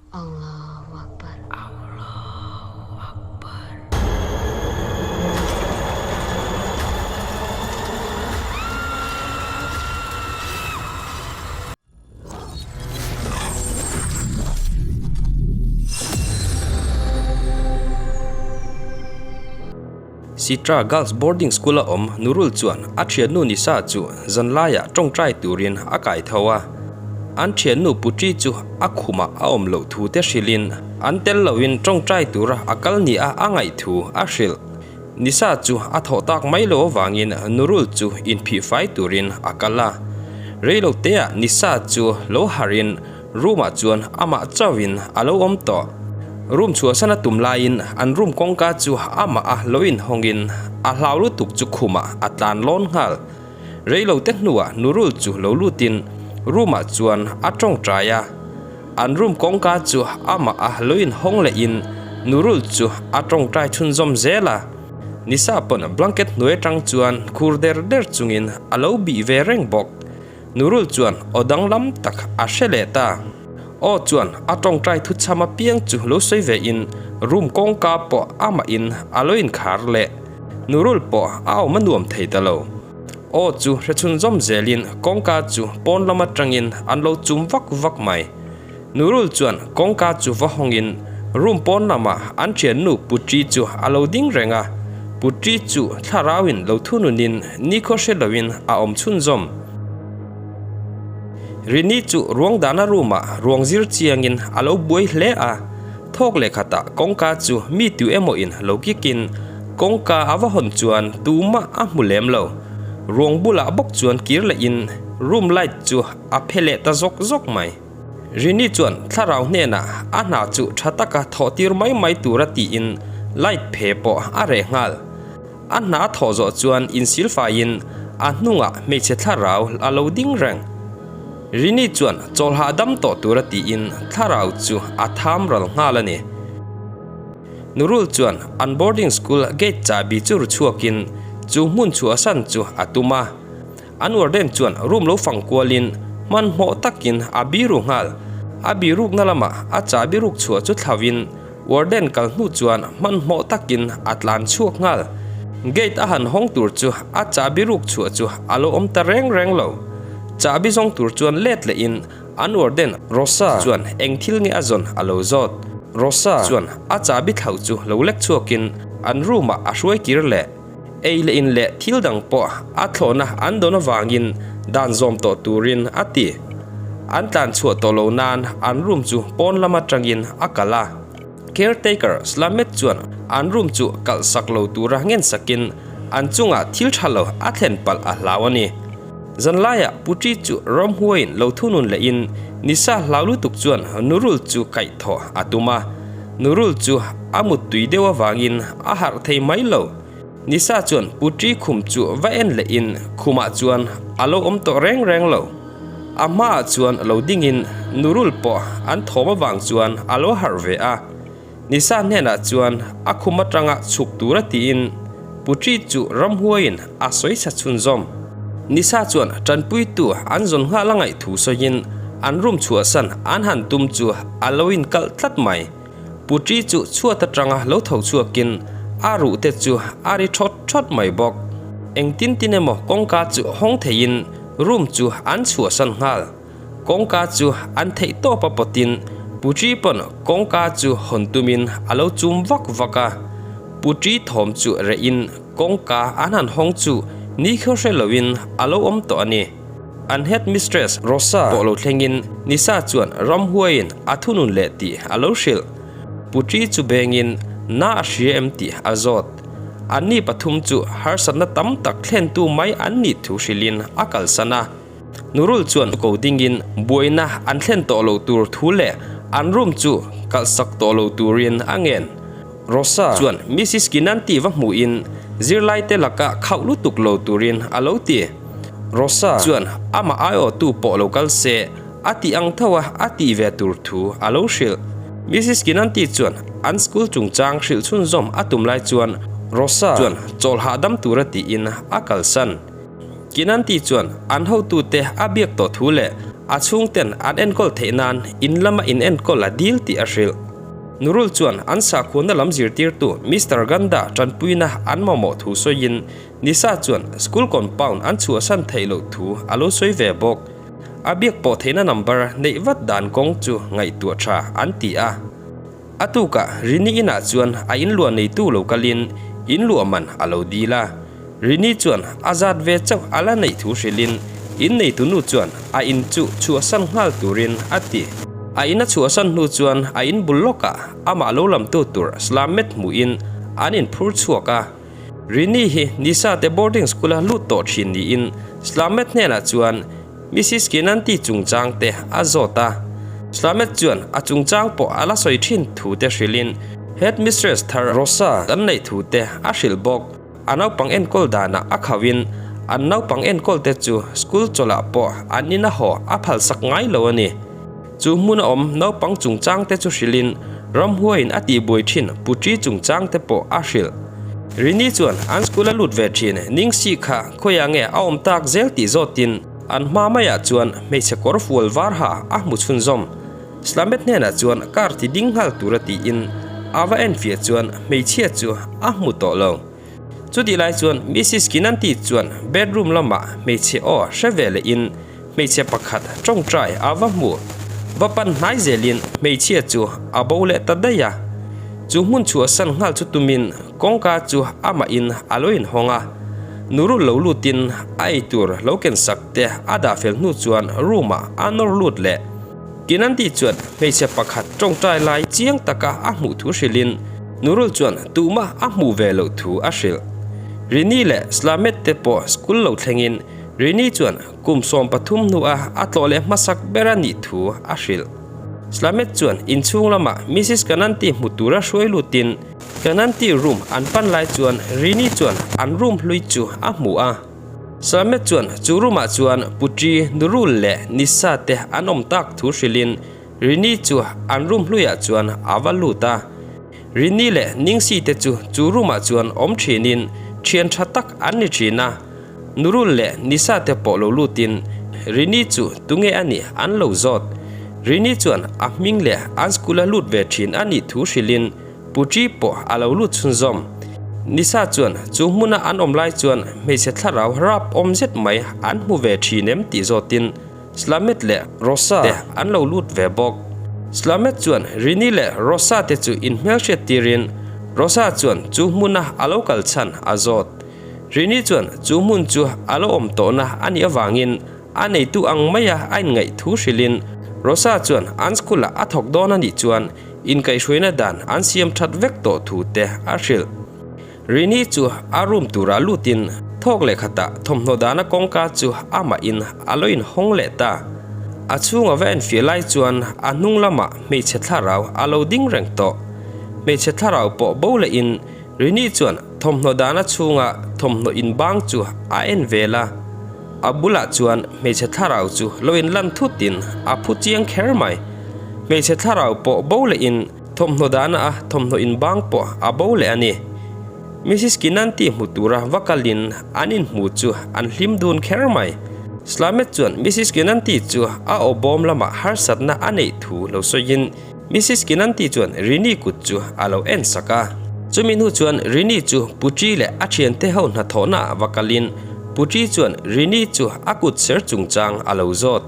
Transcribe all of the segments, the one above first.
Allahu Akbar. Allahu Akbar. Sitra Girls Boarding School-a awm Nurul chuan a thiannu Nisa chu zanlaiah tawngtai turin a kai tho a. An thiannu Putri chu a khumah a awm loh thu te hrilhin an tel loin tawngtai tura a kal nia a ngaih thu a hrilh. Nisa chu a thawh tak mai lo avangin Nurul chu inphih fai turin a kal a. Reiloteah Nisa chu lo harhin Room-ah chuan amah chauhin a lo awm tawh. Room chhuahsan a tum laiin an room kawngka chu amah a lo inhawngin a hlau lutuk chu khumah a tlan lawn nghal. Reilote hnuah Nurul chu lo lutin room-ah chuan a tawngtai a. An room kawngka chu amah a lo inhawng lehin Nurul chu a tawngtai chhunzawm zel a. Nisa pawn blanket hnuai atang chuan khur der der chungin a lo bih ve reng bawk. Nurul chuan aw danglam tak a hre leh ta. Aw chuan a tawngtai thuchham apiang chu lo sawi ve in room kawngka pawh amah in a lo inkhar leh. Nurul pawh a awm a nuam thei ta lo. Aw chu hre chhunzawm zel in kawngka chu pawn lam atangin an lo chum vak vak mai. Nurul chuan kawngka chu va hawng in room pawn lamah an thiannu Putri chu a lo ding reng a, Putri chu thlarau in lo thunun in nikhaw hre lo in a awm chhunzawm. Rini chu ruang dahna room ah ruang zir chiang in a lo buai hle a, thawk leh khatah kawngka chu mi tu emaw in lo kik in kawngka a va hawn chuan tumah a hmu lem lo. Ruang bulah bawk chuan kir leh in room light chu a phe leh ta zawk zawk mai. Rini chuan thlarau hnenah a hna chu tha taka thawh tir mai mai tura tiin light phe pawh a reh nghal. A hna thawh zawh chuan insilfaiin a hnungah hmeichhe thlarau a lo ding reng. Rini chuan chawlhah dam tawh tura tiin thlarau chu a tham ral nghal a ni. Nurul chuan an boarding school gate chahbi chu ru chhuakin chu hmun chhuahsan chu a tum a. An warden chuan room lo fang kualin hmanhmawh takin a biru nghal. A birukna lamah a chahbi ruk chhuah chu thlauhin warden kal hnu chuan hmanhmawh takin a tlan chhuak nghal. Gate a han hawng tur chu a chahbi ruk chhuah chu a lo awm ta reng reng lo. Chahbi zawng tur chuan let lehin an warden Rosa chuan eng thil nge a zawn a lo zawt. Rosa chuan a chahbi thlauh chu lo lek chhuakin an room ah a hruai kir leh. Ei leh in leh thil dang pawh a thlawhna an dawn avangin dan zawm tawh turin a ti. An tlan chhuah tawh lo nan an room chu pawn lam atangin a kal a. Caretaker Slamet chuan an room chu kalh sak lo tura ngen sakin an chungah thil tha lo a thlen palh a hlau a ni. Zanlaiah Putri chu ramhuaiin lo thunun lehin nisa hlau lutuk chuan Nurul chu kaihthawh a tum a. Nurul chu a muttui deuh avangin a harh thei mai lo. Nisa chuan Putri khum chu va en lehin khumah chuan a lo awm tawh reng reng lo. A hmaah chuan lo dingin Nurul pawh an thawm avang chuan a lo harh ve a. Nisa hnenah chuan a khum atanga chhuk tura tiin Putri chu ramhuaiin a sawi sa chhunzawm. Nisa chuan tanpuitu an zawn nghal a ngaih thu sawiin an room chhuahsan an han tum chu a lo inkalh tlat mai. Putri chu chhuat atanga lo tho chhuakin a ruh te chu a ri thawt thawt mai bawk. Engtin tin emaw kawngka chu hawng theiin room chu an chhuahsan nghal. Kawngka chu an theih tawp a pawtin Putri pawn kawngka chu hawn tumin a lo chum vak vak a. Putri thawm chu rehin kawngka an han hawng chu ni khaw hre loin a lo awm tawh a ni. An head mistress Rosa pawh lo thlengin Nisa chuan ramhuaiin a thunun leh tih a lo hrilh. Putri chu bengin na a hria em tih a zawt. Anni pathum chu harsatna tam tak thlentu mai an nih thu hrilhin a kalsan a. Nurul chuan ko dingin buaina an thlen tawh lo tur thu leh an room chu kalhsak tawh lo turin a ngen. Rosa chuan Mrs Kinanti va hmuhin zirlaite laka khauh lutuk lo turin a lo ti. Rosa chuan amah aiawhtu pawh lo kal se a tih ang tho a a tih ve tur thu a lo hrilh. Mrs Kinanti chuan an school chungchang hrilh chhunzawm a tum lai chuan Rosa chuan chawl hahdam tura tiin a kalsan. Kinanti chuan an hotute a biak tawh thu leh A chhungten an enkawl theih nan in lama in enkawl a dil tih a hrilh. Nurul chuan an sakhuana lam zirtirtu Mister Ganda tanpuina an mamawh thu sawiin Nisa chuan school compound an chhuahsan theih loh thu a lo sawi ve bawk. A biak pawh theihna number neih vat dan kawng chu ngaihtuah tha an ti a. A tukah Rini inah chuan a inluah neitu lo kalin inluah man a lo dil a. Rini chuan a zat ve chauh a la neih thu hrilhin in neitunu chuan a in chu chhuahsan nghal turin a ti. A in a chhuahsan hnu chuan a in bul lawkah amah lo lamtu tur Slamet hmuhin an inphur chhuak a. Rini hi Nisa te boarding school a lut tawh thin niin Slamet hnenah chuan Mrs Kinanti chungchang te a zawt a. Slamet chuan a chungchang pawh a la sawi thin thu te hrilhin Headmistress thar Rosa kan neih thu te a hrilh bawk. A naupang enkawl danah a khauhin an naupang enkawl te chu school chawlhah pawh an ina haw a phalsak ngai lo a ni. Chu hmuna awm naupang chungchang te chu hrilhin ramhuaiin a tihbuai thin Putri chungchang te pawh a hrilh. Rini chuan an school a lut ve thin Ningsi kha khawiah nge a awm tak zel tih zawtin an hma maiah chuan hmeichhe kawr fual var ha a hmu chhunzawm. Slamet hnenah chuan car ti ding nghal tura tiin a va enfiah chuan hmeichhia chu a hmu tawh lo. Chutih lai chuan Mrs Kinanti chuan bedroom lamah hmeichhe aw hre ve lehin hmeichhe pakhat tawngtai a va hmu. Va pan hnai zelin hmeichhia chu a bo leh ta daih a. Chu hmun chhuahsan nghal chu tumin kawngka chu amahin a lo inhawng a. Nurul lo lutin a eitur lo ken sak te a dah fel hnu chuan room ah a nawr lut leh. Kinanti chuan hmeichhe pakhat tawngtai lai chiang taka a hmuh thu hrilhin Nurul chuan tumah a hmuh ve loh thu a hrilh. Rini leh Slamet te pawh school lo thlengin Rini chuan kum 13 hnua a tlawh leh hmasak ber a nih thu a hrilh. Slamet chuan inchhung lamah Mrs Kananti hmu tura hruai lutin Kananti room an pan lai chuan Rini chuan an room hlui chu a hmu a. Slamet chuan chu room ah chuan Putri, Nurul leh Nisa te an awm tak thu hrilhin Rini chu an room hluiah chuan a va lut a. Rini leh Ningsi te chu chu room ah chuan awm thinin thian tha tak an ni thin a. Nurul leh Nisa te pawh lo lutin Rini chu tunge a nih an lo zawt. Rini chuan a hming leh an school a lut ve thin a nih thu hrilhin Putri pawh a lo lut chhunzawm. Nisa chuan chu hmuna an awm lai chuan hmeichhe thlarau rap awm zet mai an hmu ve thin em tih zawtin Slamet leh Rosa te an lo lut ve bawk. Slamet chuan Rini leh Rosa te chu inhmelhriat tirin Rosa chuan chu hmuna a lo kal chhan a zawt. Rini chuan chu hmun chu a lo awm tawhna a nih avangin a neitu ang maia a inngaih thu hrilhin Rosa chuan an school-ah a thawk dawn a nih chuan inkaihhruaina dan an siam that vek tawh thu te a hrilh. Rini chu a room turah lutin thawk leh khatah thawmhnaw dahna kawngka chu amahin a lo inhawng leh ta. A chhunga va enfiah lai chuan a hnung lamah hmeichhe thlarau a lo ding reng tawh. Hmeichhe thlarau pawh bo lehin Rini chuan thawmhnaw dahna chhunga thawmhnaw inbang chu a en vel a, a bulah chuan hmeichhe thlarau chu lo inlan thutin a phu chiang kher mai. Hmeichhe thlarau pawh bo lehin thawmhnaw dahna a thawmhnaw inbang pawh a bo leh a ni. Mrs Kinanti hmu tura va kalin an inhmu chu an hlim dun kher mai. Slamet chuan Mrs Kinanti chu a aw bawm lamah harsatna a neih thu lo sawiin, Mrs Kinanti chuan Rini kut chu a lo en sak a. Chumi hnu chuan Rini chu Putri leh a thiante ho hnathawhna ah va kalin Putri chuan Rini chu a kut ser chungchang a lo zawt.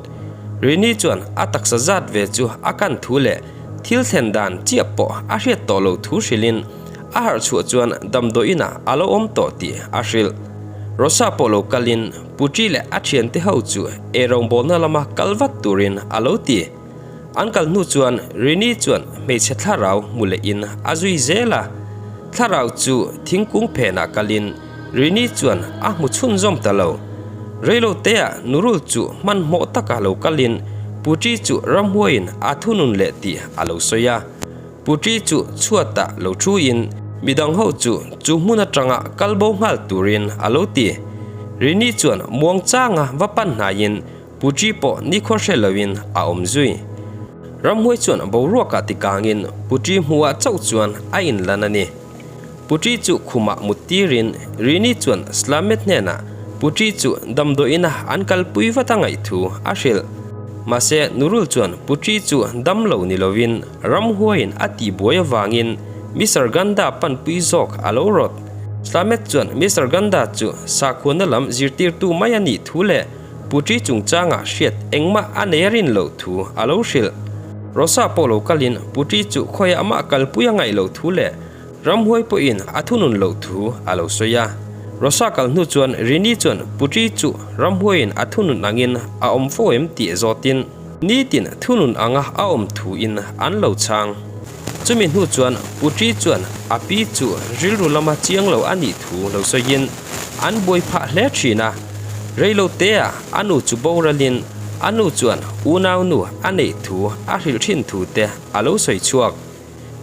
Rini chuan a taksa zat ve chu a kan thu leh thil thlen dan chiah pawh a hriat tawh lo thu hrilhin a harh chhuah chuan damdawiin ah a lo awm tawh tih a hrilh. Rosa pawh lo kalin Putri leh a thiante ho chu eirawngbawlna lama kal vat turin a lo ti. An kal hnu chuan Rini chuan hmeichhe thlarau hmu lehin a zui zel a. Thlarau chu thingkung phenah kalin Rini chuan a hmu chhunzawm ta lo. Reilo teah Nurul chu hmanhmawh taka lo kalin Putri chu ramhuaiin a thunun leh tih a lo sawi a. Putri chu chhuatah lo thuin midang ho chu chu hmun atanga kal bo nghal turin a lo ti. Rini chuan muangchanga va pan hnaiin Puchi pawh nikhua hre loin a awm zui. Ramhuai chuan boruakah tikangin Puchi hmuhah chauh chuan a inlan a ni. Puchi chu khumah mut tirin Rini chuan Slamet hnenah Puchi chu damdawiinah an kalpui vat a ngaih thu a hrilh. Mahse, Nurul chuan Putri chu dam lo ni lovin ramhuaiin a tihbuai avangin Mister Ganda panpui zawk a lo rawt. Slamet chuan Mister Ganda chu sakhuana lam zirtirtu mai a nih thu leh Putri chungchangah hriat engmah a nei a rin loh thu a lo hrilh. Rosa pawh lo kalin Putri chu khawiah mah kalpui a ngaih loh thu leh Ramhuai pawhin a thunun loh thu a lo sawi a. Rosa kal hnu chuan Rini chuan Putri chu Ramhuaiin a thunun angin a awm fo em tih zawtin nitin thunun anga a awm thuin an lo chhang. Chumi hnu chuan Putri chuan a pi chu rilru lama chiang lo a nih thu lo sawiin an buai phah hle thin a. Reilo teah a nu chu boralin a nu chuan unaunu a neih thu a hrilh thin thu te a lo sawi chhuak.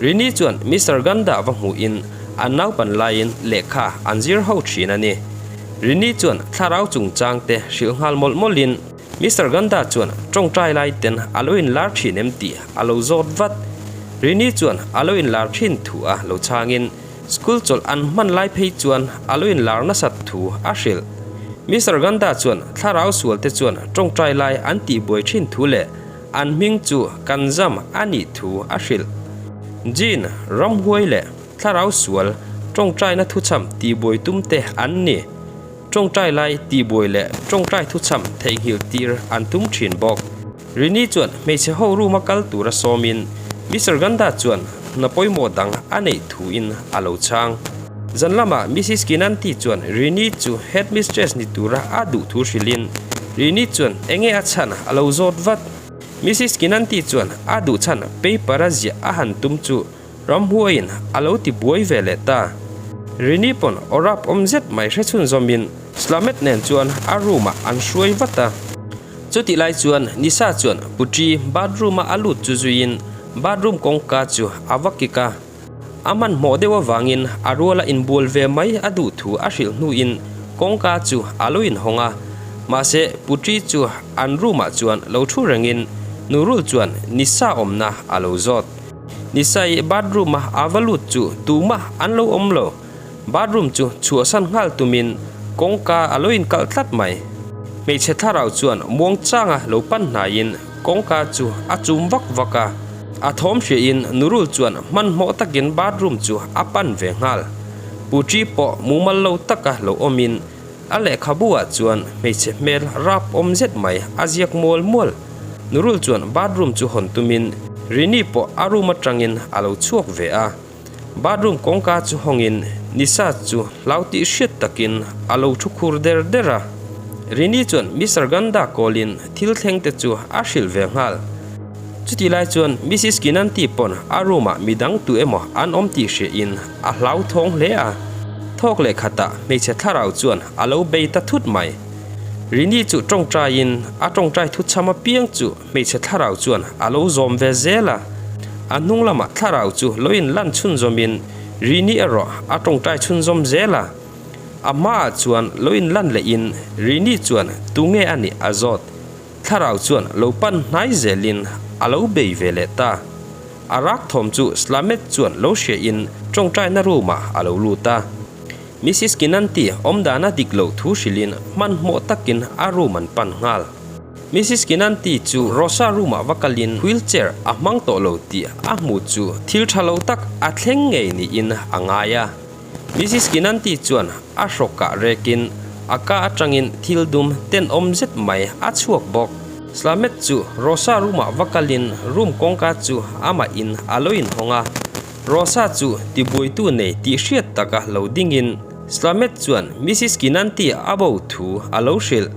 Rini chuan Mister Ganda va hmuhin an naupan laiin lehkha an zir ho thin a ni. Rini chuan thlarau chungchang te hrilh nghal mawlh mawlhin Mister Ganda chuan tawngtai lai ten a lo inlar thin em tih a lo zawt vat. Rini chuan a lo inlar thin thu a lo chhangin school chawlh an hman lai phei chuan a lo inlar nasat thu a hrilh. Mister Ganda chuan thlarau sual te chuan tawngtai lai an tihbuai thin thu leh An hming chu kan zam a nih thu a hrilh. Jin, ramhuai leh thlarau sual tawngtaina thuchham tihbuai tum te an ni. Tawngtai lai tihbuai leh tawngtai thuchham theihnghilh tir an tum thin bawk. Rini chuan hmeichhe ho room a kal tura sawmin Mister Ganda chuan hna pawimawh dang a neih thuin a lo chhang. Zan lamah Missis Kinanti chuan Rini chu headmistress ni tura a duh thu hrilhin Rini chuan enge a chhan a lo zawt vat. Missis Kinanti chuan a duh chhan paper a ziah a han tum chu ramhuaiin a lo ti buai ve leh ta. Rini pawn aw rap awm zet mai hre chhun zawmin Slamet nen chuan a room ah an hruai vat a. Chutih lai chuan Nisa chuan Putri bathroom a a lut chu zuiin bathroom kawngka chu a va kik a. A hmanhmawh deuh avangin a ruala inbual ve mai a duh thu a hrilh hnuin kawngka chu a lo inhawng a. Mahse, Putri chu an room-ah chuan lo thu rengin Nurul chuan Nisa awmna a lo zawt. Nisa-i bathroom-a a va lut chu tumah an lo awm lo. Bathroom chu chhuahsan nghal tumin kawngka a lo inkalh tlat mai. Hmeichhe thlarau chuan muangchanga lo pan hnaiin kawngka chu a chum vak vak a. A thawm hriahin Nurul chuan hmanhmawh takin bathroom chu a pan ve nghal. Putri pawh mumal lo taka lo awmin a lehkhabu ah chuan hmeichhe hmel rap awm zet mai a ziak mual mual. Nurul chuan bathroom chu hawn tumin Rini pawh a room atangin a lo chhuak ve a. Bathroom kawngka chu hawngin Nisa chu hlau tih hriat takin a lo thu khur der der a. Rini chuan Mister Ganda kawlin thil thleng te chu a hrilh ve nghal. Chutih lai chuan Missis Kinanti pawn a room ah midang tu emaw an awm tih hriahin a hlauthawng hle a. Thawk leh khatah hmeichhe thlarau chuan a lo bei ta thut mai. Rini chu tawngtaiin a tawngtai thuchham apiang chu Hmeichhe thlarau chuan a lo zawm ve zel a, a hnung lamah thlarau chu lo in lan chhunzawmin Rini erawh a tawngtai chhunzawm zel a. A hmaah chuan lo in lan lehin Rini chuan tunge a nih a zawt. Thlarau chuan lo pan hnai zelin a lo bei ve leh ta. A rak thawm chu Slamet chuan lo hriain tawngtaina room ah a lo lut a. Missis Kinanti awmdana dik loh thu hrilhin hmanhmawh takin a room an pan nghal. Missis Kinanti chu Rosa room ah va kalin wheelchair a hmang tawh lo tih a hmu chu thil tha lo tak a thleng ngei niin a ngai a. Missis Kinanti chuan a hrawkah rekin a ka atangin thil dum tenawm zet mai a chhuak bawk. Slamet chu Rosa room ah va kalin room kawngka chu amah in a lo inhawng a. Rosa chu tibuaitu nei tih hriat taka lo dingin Slamet chuan Missis Kinanti a bo thu a lo hrilh.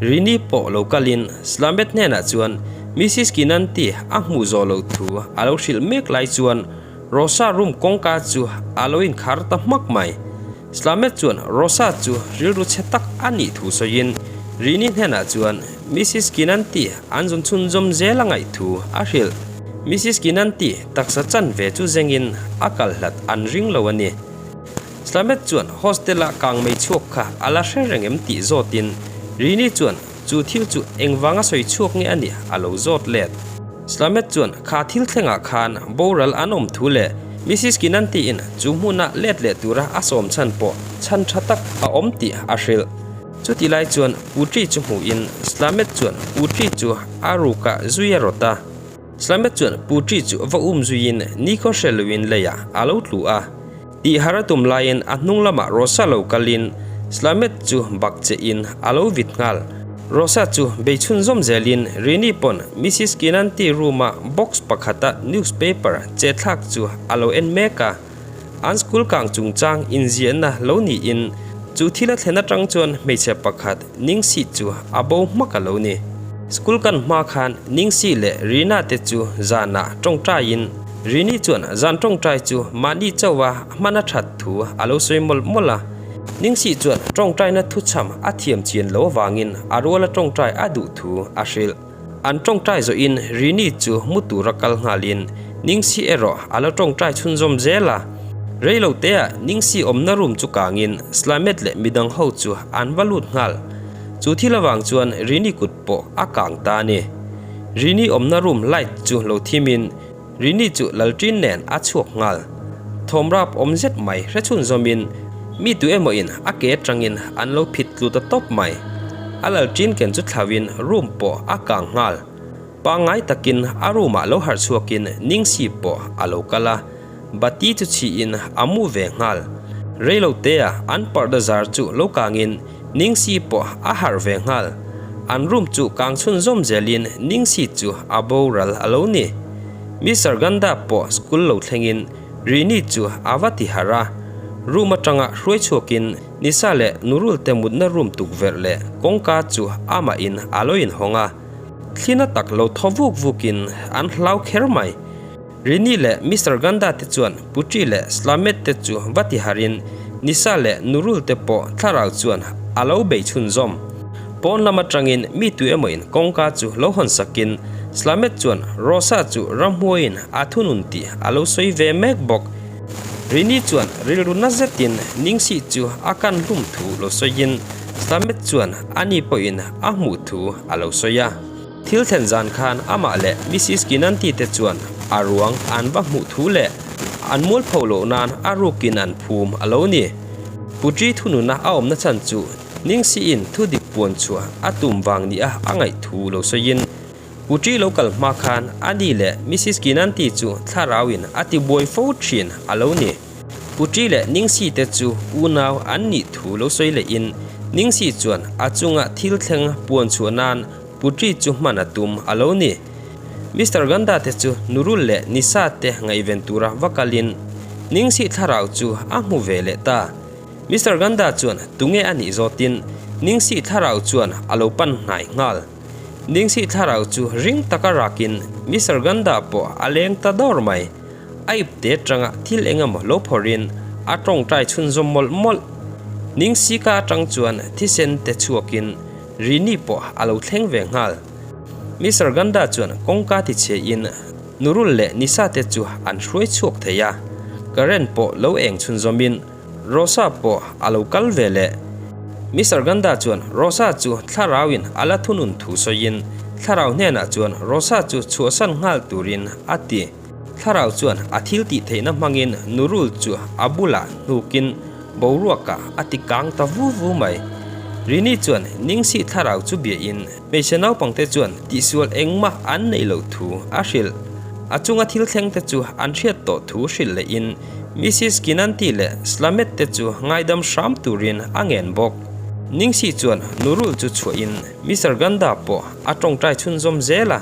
Rini pawh lo kalin Slamet hnenah chuan Missis Kinanti a hmuh zawh loh thu a lo hrilh mek lai chuan Rosa room kawngka chu a lo inkhar ta hmak mai. Slamet chuan Rosa chu rilru chhe tak a nih thu sawiin Rini hnenah chuan Missis Kinanti an zun chhunzawm zel a ngaih thu a hrilh. Missis Kinanti taksa chanve chu zengin a kal hlat an ring lo a ni. Slamet chuan hostel-a kang mei chhuak kha a la hre reng em tih zawtin Rini chuan chu thil chu engvanga sawi chhuak nge a nih a lo zawt let. Slamet chuan kha thil thlengah khan boral an awm thu leh Missis Kinanti-in chu hmuna let leh tura a sawm chhan pawh chhan tha tak a awm tih a hrilh. Chuti lai chuan Putri chu hmuhin Slamet chuan Putri chu a rukah zui a rawt a. Slamet chuan Putri chu va um zuiin nikhaw hre loin leiah a lo tlu a. Tihhar a tum laiin a hnung lamah Rosa lo kalin Slamet chu bak chein a lo vit nghal. Rosa chu bei chhunzawm zelin Rini pawn Mrs Kinanti room-a box pakhata newspaper che thlak chu a lo en mek a. An school kang chungchang inziahna lo niin chu thil a thlen atang chuan hmeichhe pakhat Ningsih chu a bo hmak a lo ni. School kan hma khan Ningsih leh Rina te chu zanah tawngtaiin Rini chuan zan tawngtai chu mahni chauha hman a that thu a lo sawi mawlh mawlh a. Ningsih chuan tawngtaina thuchham a thiam chian lo avangin a ruala tawngtai a duh thu a hrilh. An tawngtai zawhin Rini chu mu tura kal nghalin Ningsih erawh a la tawngtai chhunzawm zel a. Reilo teah Ningsih awmna room chu kangin Slamet leh midang ho chu an va lut nghal. Chu thil avang chuan Rini kut pawh a kang ta a ni. Rini awmna room light chu lo thimin Rini chu Lalṭin nen a chhuak nghal. Thawmrap awm zet mai hre chhunzawmin mi tu emaw in a ke atangin an lo phit tlu ta tawp mai. A Lalṭin ken chu thlauhin room pawh a kang nghal. Pangngai takin a room ah lo harh chhuakin Ningsi pawh a lo kal a, bati chu chhihin a mu ve nghal. Reilo tea an parda zar chu lo kangin Ningsi pawh a harh ve nghal. An room chu kang chhunzawm zelin Ningsi chu a boral a lo ni. Mister Ganda pawh school lo thlengin Rini chu a va ti harh a. Room atanga hruai chhuakin Nisa leh Nurul te mutna room tukverh leh kawngka chu amahin a lo inhawng a. Thlina tak lo thaw vuk vukin an hlau kher mai. Rini leh Mister Ganda te chuan Putri leh Slamet te chu va ti harin Nisa leh Nurul te pawh thlarau chuan a lo bei chhunzawm. Pawn lam atangin mi tu emawin kawngka chu lo hawn sakin Slamet chuan Rosa chu ramhuaiin a thunun tih a lo sawi ve mek bawk. Rini chuan rilru na zetin Ningsih chu a kan hlum thu lo sawiin Slamet chuan ani pawhin a hmuh thu a lo sawi a. Thil thlen zan khan amah leh Mrs Kinanti te chuan a ruang an va hmuh thu leh an mualpho loh nan a rukin an phum a lo ni. Putri thununa a awmna chhan chu Ningsiin thu dik puan chhuah a tum vang nia a ngaih thu lo sawiin Putri lo kal hma khan ani leh Mrs Kinanti chu thlarauin a tibuai fo thin a lo ni. Putri leh Ningsi te chu unau an nih thu lo sawi lehin Ningsi chuan a chunga thil thleng puan chhuah nan Putri chu hman a tum a lo ni. Mister Ganda te chu Nurul leh Nisa te ngaihven tura va kalin Ningsi thlarau chu a hmu ve leh ta. Mister Ganda chuan tunge a nih zawtin Ningsi thlarau chuan a lo pan hnai nghal. Ningsi thlarau chu ring taka rakin Mister Ganda pawh a leng ta dawr mai. A ipte atanga thil eng emaw lo phawrhin a tawngtai chhunzawm mawlh mawlh. Ningsika atang chuan thisen te chhuakin Rini pawh a lo thleng ve nghal. Mister Ganda chuan kawngka ti chhe in Nurul leh Nisa te chu an hruai chhuak thei a. Current pawh lo eng chhunzawmin Rosa pawh a lo kal ve leh. Mister Ganda chuan Rosa chu thlarauin a la thunun thu sawiin thlarau hnenah chuan Rosa chu chhuahsan nghal turin a ti. Thlarau chuan a thil tih theihna hmangin Nurul chu a bulah hnukin boruakah a ti kang ta vu vu mai. Rini chuan Ningsih thlarau chu biahin hmeichhe naupangte chuan tihsual engmah an neih loh thu a hrilh. A chunga thil thlengte chu an hriat tawh thu hrilh lehin Mrs Kinanti leh Slamet te chu ngaidam hram turin a ngen bawk. Ningsih chuan Nurul chu chhuahin Mister Ganda pawh a tawngtai chhunzawm zel a.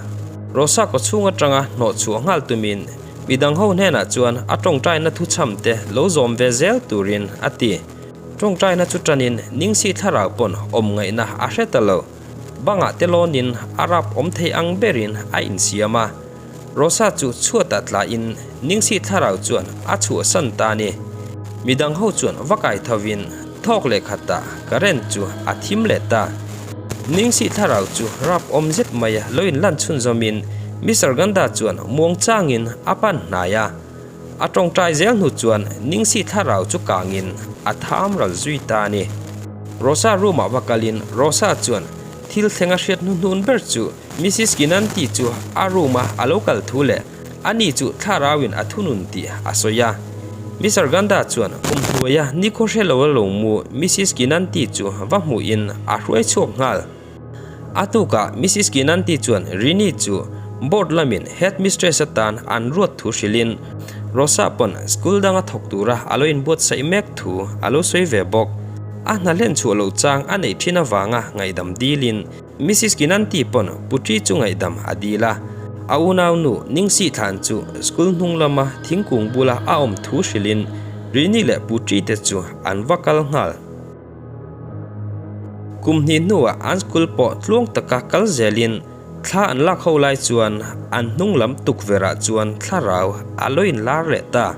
Rosa kaw chhung atanga hnawh chhuah nghal tumin midang ho hnenah chuan a tawngtaina thuchham te lo zawm ve zel turin a ti. Tawngtaina chu tanin Ningsi thlarau pawn awm ngaihna a hre ta lo. Bangah te lawnin a rap awm thei ang berin a insiam a. Rosa chu chhuatah tlain Ningsi thlarau chuan a chhuahsan ta a ni. Midang ho chuan va kai thovin thawk leh khatah current chu a thim leh ta. Ningsi thlarau chu rap awm zet mai lo inlan chhunzawmin Mister Ganda chuan muang changin a pan hnai a. A tawngtai zel hnu chuan Ningsi thlarau chu kangin a tham ral zui ta a ni. Rosa room ah va kalin Rosa chuan thil thleng a hriat hnuhnun ber chu Mrs Kinanti chu a room a a lo kal thu leh ani chu thlarauin a thunun tih a sawi a. Mister Ganda chuan kum hnuaia nikhaw hre lo a lo mu Missus Kinanti chu va hmuhin a hruai chhuak nghal. A tukah Missus Kinanti chuan Rini chu board lamin headmistress atan an ruat thu hrilhin Rosa pawn school danga thawk tura a lo inbuatsaih mek thu a lo sawi ve bawk. A hna hlen chhuah loh chang a neih thin avanga ngaihdam dilin Missus Kinanti pawn Putri chu ngaihdam a dil a, a unaunu Ningsih thlan chu school hnung lama thingkung bula a awm thu hrilhin Rini leh Putri te chu an va kal nghal. Kum hnih hnuah an school pawh tluang taka kal zelin thla an lak ho lai chuan an hnung lam tukverhah chuan thlarau a lo inlar leh ta.